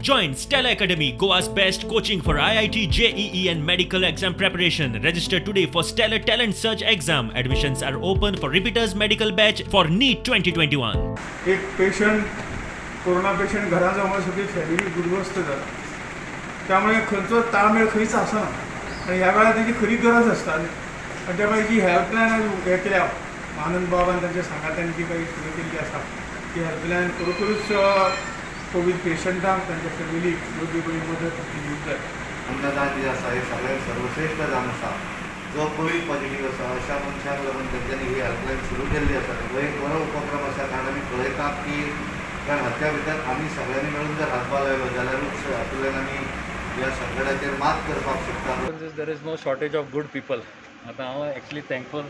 Join Stella Academy, Goa's best coaching for IIT, JEE, and medical exam preparation. Register today for Stellar Talent Search exam. Admissions are open for repeaters medical batch for NEET 2021. एक patient, corona patient घरा जावं, सगळी family गुदवस्त जाता. त्यामुळे खंयचो ताळमेळ खंयच आसना आनी ह्या वेळार तेजी खरी गरज आसता. आनी त्या भायर जी हेल्पलायन हें केल्या, आनंद बाब आनी तांच्या सांगात्यांनी जी काही सुरू केल्ली आसा, ती हेल्पलायन खरोखरूच कोवीड पेशंटांक, तांच्या फॅमिलीक योग्य बरी मदत दिवंक जाय. अंगदान जे आसा, हे सगळ्यात सर्वश्रेश्ठ जावन आसा. जो कोवीड पॉझिटिव्ह आसा, अशा मनशांक लागून तेंच्यांनी ही हेल्पलायन सुरू केल्ली आसा. हो एक बरो उपक्रम आसा, कारण आमी पळयतात की कारण हाच्या भितर आमी सगळ्यांनी मेळून जर हातभार लायलो जाल्यारूच हातूंतल्यान आमी ह्या संकटाचेर मात करपाक शकता. There is no shortage of good people. आतां हांव एक्चुली थँकफूल,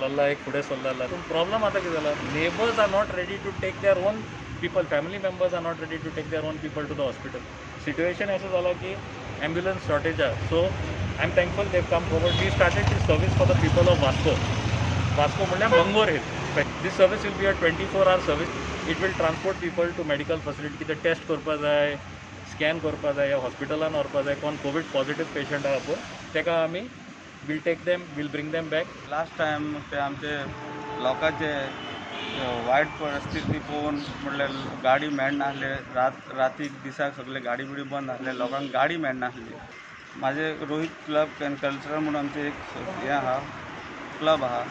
लल्ला एक फुडें सरला. पूण प्रॉब्लम आतां कितें जाला, neighbours are not ready to take their own people, family members are not ready to take their own people to the hospital. Situation अशें जाला की एम्ब्युलन्स शॉर्टेज आहा. So I am thankful they've come forward. We started this service for the people of Vasco. Vasco म्हणल्यार Mangor hill. This service will be a 24-hour service. It will transport people to medical facility. कितें taste करपा जाय, scan करपा जाय, या हॉस्पिटलान व्हरपा जाय, कोण कोवीड पॉझिटिव्ह पेशंट आहा पळय, ताका आमी will take them, will bring them back. Last time ते आमचे लोकांचे वायट परिस्थिती पळोवन, म्हणल्यार गाडी मेळनासले, रात रातीक दिसाक सगळे गाडी बिडी बंद आसले, लोकांक गाडी मेळनासली. म्हाजे रोहीत क्लब एंड कल्चरल म्हणून आमचें एक हें आहा, क्लब आहा.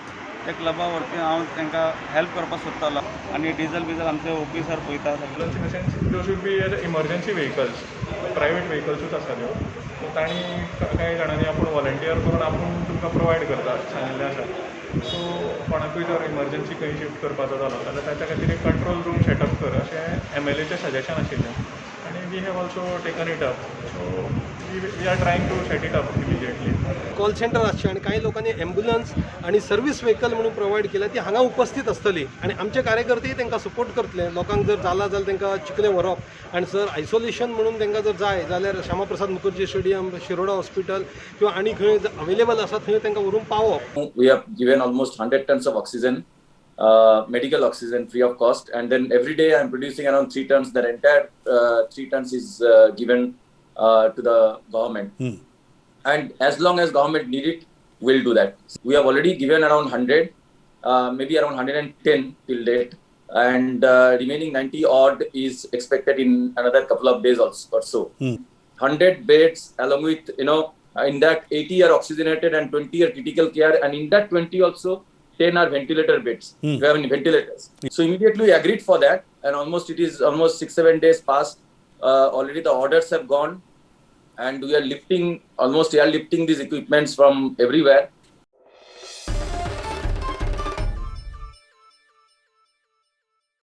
त्या क्लबा वरवीं हांव तांकां हेल्प करपाक सोदतालो आनी डिजल बिजल आमचे ऑफिसर पळयता सगळे. In the sense, those should be emergency vehicles, private व्हेकल्सूच आसा त्यो. सो तांणी कांय जाणांनी आपूण वॉलंटियर करून आपूण तुमकां प्रोवायड करता अशें सांगिल्लें आसा. सो कोणाकूय जर इमर्जन्सी खंय शिफ्ट करपाचो जालो जाल्यार ताच्या खातीर एक कंट्रोल रूम सेटअप कर, अशें एमएलएचें सजेशन आशिल्लें आनी we have also taken it up, so we are trying to set it up immediately. Call centre आसचे आनी कांय लोकांनी एम्ब्युलन्स आनी सर्वीस व्हेकल म्हणून प्रोवायड केल्या, ती हांगा उपस्थित आसतली आनी आमचे कार्यकर्तेय तांकां सपोर्ट करतले. लोकांक जर जाला जाल्यार तांकां चिखले व्हरप आनी जर आयसोलेशन म्हणून तांकां जर जाय जाल्यार श्यामाप्रसाद मुखर्जी स्टेडियम, शिरोडा हॉस्पिटल किंवा आनी खंय अवेलेबल आसा थंय तांकां व्हरून पावप. We have given almost 100 tons of oxygen, medical oxygen, free of cost. And then every day I'm producing around 3 tons. That entire 3 tons is given to the government. And as long as government need it, we'll do that. We have already given around 100, maybe around 110 till date. And remaining 90 odd is expected in another couple of days also, or so. 100 beds along with, in that 80 are oxygenated and 20 are critical care. And in that 20 also, 10 are ventilator beds. We have ventilators. So immediately we agreed for that. And almost it is almost 6, 7 days past. Already the orders have gone and we are lifting, almost airlifting these equipments from everywhere.